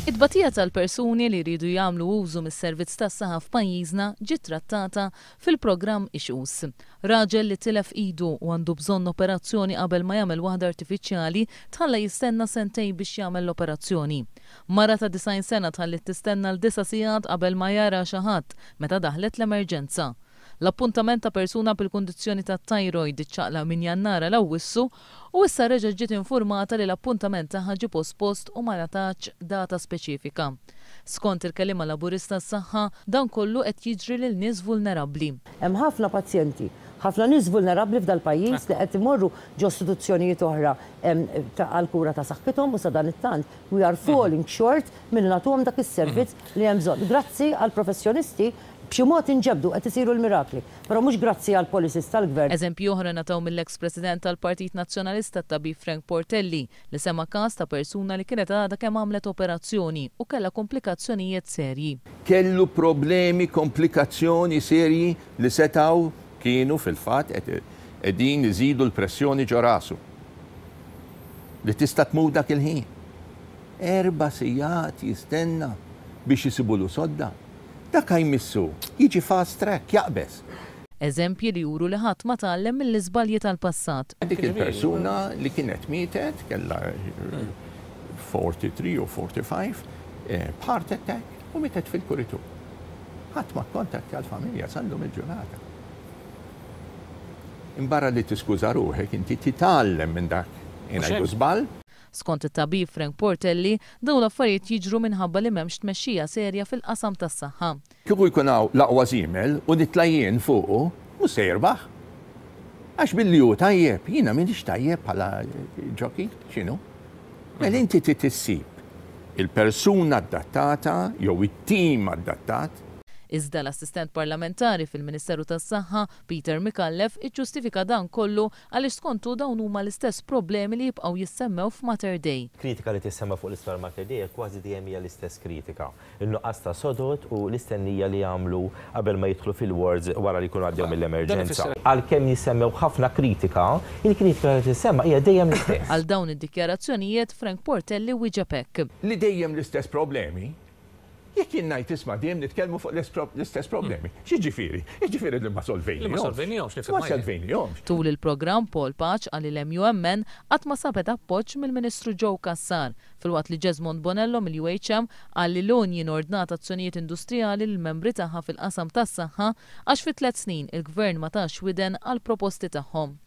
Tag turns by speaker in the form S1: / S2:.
S1: It-tbatija tal-persuni li jridu jagħmlu użu mis-servizz tas-saħħa f'pajjiżna ġiet trattata fil-programm Issues. Raġel li tilef idu u għandu bżonn operazzjoni qabel ma jagħmel waħda artifiċjali tħalla jistenna sentejn biex jagħmel l-operazzjoni. Mara ta' 90 sena tħalliet tistenna għal disa' sigħat qabel ma jara xi ħadd meta daħlet l-emerġenza. L-appuntament ta' persuna bil-kundizzjoni tat-thyroid iċċaqlaq minn Jannar għal Awwissu u issa reġgħet ġiet infurmata li l-appuntament tagħha ġie pospost u ma ngħatatx data speċifika. Skont il-Kelliema Laburista għas-Saħħa, dan kollu qed jiġri lil nies vulnerabbli.
S2: Hemm ħafna pazjenti, ħafna nies vulnerabbli f'dal-pajjiż li qed imorru ġo istituzzjonijiet oħra għall-kura ta' saħħithom u sadanittant we are falling short milli nagħtuhom dak is-servizz li hemm bżonn. Grazzi għall-professjonisti b'xi mod inġebdu, qed isiru l-mirakli, però mhux grazzi għall-policies tal-Gvern.
S1: Eżempji oħra ngħataw mill-eks President tal-Partit Nazzjonalista t-Tabib Frank Portelli li sema' każ ta' persuna li kienet għadha kemm għamlet operazzjoni u kellha kumplikazzjonijiet serji.
S3: Kellu problemi, komplikazzjoni serji li setgħu kienu fil-fatt qegħdin iżidu l-pressjoni ġo rasu. Li tista' tmut dak il-ħin. 4 sigħat jistenna biex isibulu sodda. Dak jmissu jiġi fast track, jaqbeż.
S1: Eżempji li juru li ħadd ma tgħallem mill-iżbalji tal-passat.
S3: Dik il-persuna li kienet mietet, kellha 43 u 45, heart attack u mietet fil-kuritur. Ħadd ma kkontattja l-familja sal-lum il-ġurnata. Imbarra li tiskuża ruħek, inti titgħallem minn dak ingħidu żball.
S1: Skont it-tabib Frank Portelli, dawn l-affarijiet jiġru minħabba li m'hemmx tmexxija serja fil-qasam tas-saħħa.
S3: Kieku jkun hawn l-aqwa żiemel u nitla' jien fuqu, mhux se jirbaħ. Għax billi hu tajjeb, jiena m'iniex tajjeb bħala jockey, x'inhu? Mela inti trid issib il-persuna adattata jew it-tim adattat.
S1: Iżda l-assistent parlamentari fil-Ministeru tas-Saħħa, Peter Micallef, iġġustifika dan kollu għaliex skontu dawn huma l-istess problemi li jibqgħu jissemmew f'Mater Dei.
S4: Kritika li tissemma fuq l-isptar Mater Dei kważi dejjem hija l-istess kritika. Il-nuqqas ta' sodod u l-istennija li jagħmlu qabel ma jidħlu fil-wards wara li jkunu għaddew mill-emerġenza. Għalkemm jissemmew ħafna kritika, il-kritika li tissemma hija dejjem l-istess.
S1: Għal dawn id-dikjarazzjonijiet Frank Portelli wieġeb hekk.
S3: Li dejjem l-istess problemi, jekk jien ngħid isma' dejjem nitkellmu fuq l-istess problemi. X'jiġifieri? Jiġifieri li ma solvejnihomx.
S5: Li ma solvejnihomx, nifhem
S3: Ma solvejnihomx.
S1: Tul il-programm Paul Pace qal li l-MUMN qatt ma sabet appoġġ mill-Ministru Joe Cassar, filwaqt li Jesmond Bonello mill-UHM qal li l-Union ordnat azzjonijiet industrijali lill-membri tagħha fil-qasam tas-saħħa għax fi 3 snin il-Gvern ma tax widen għall-proposti tagħhom.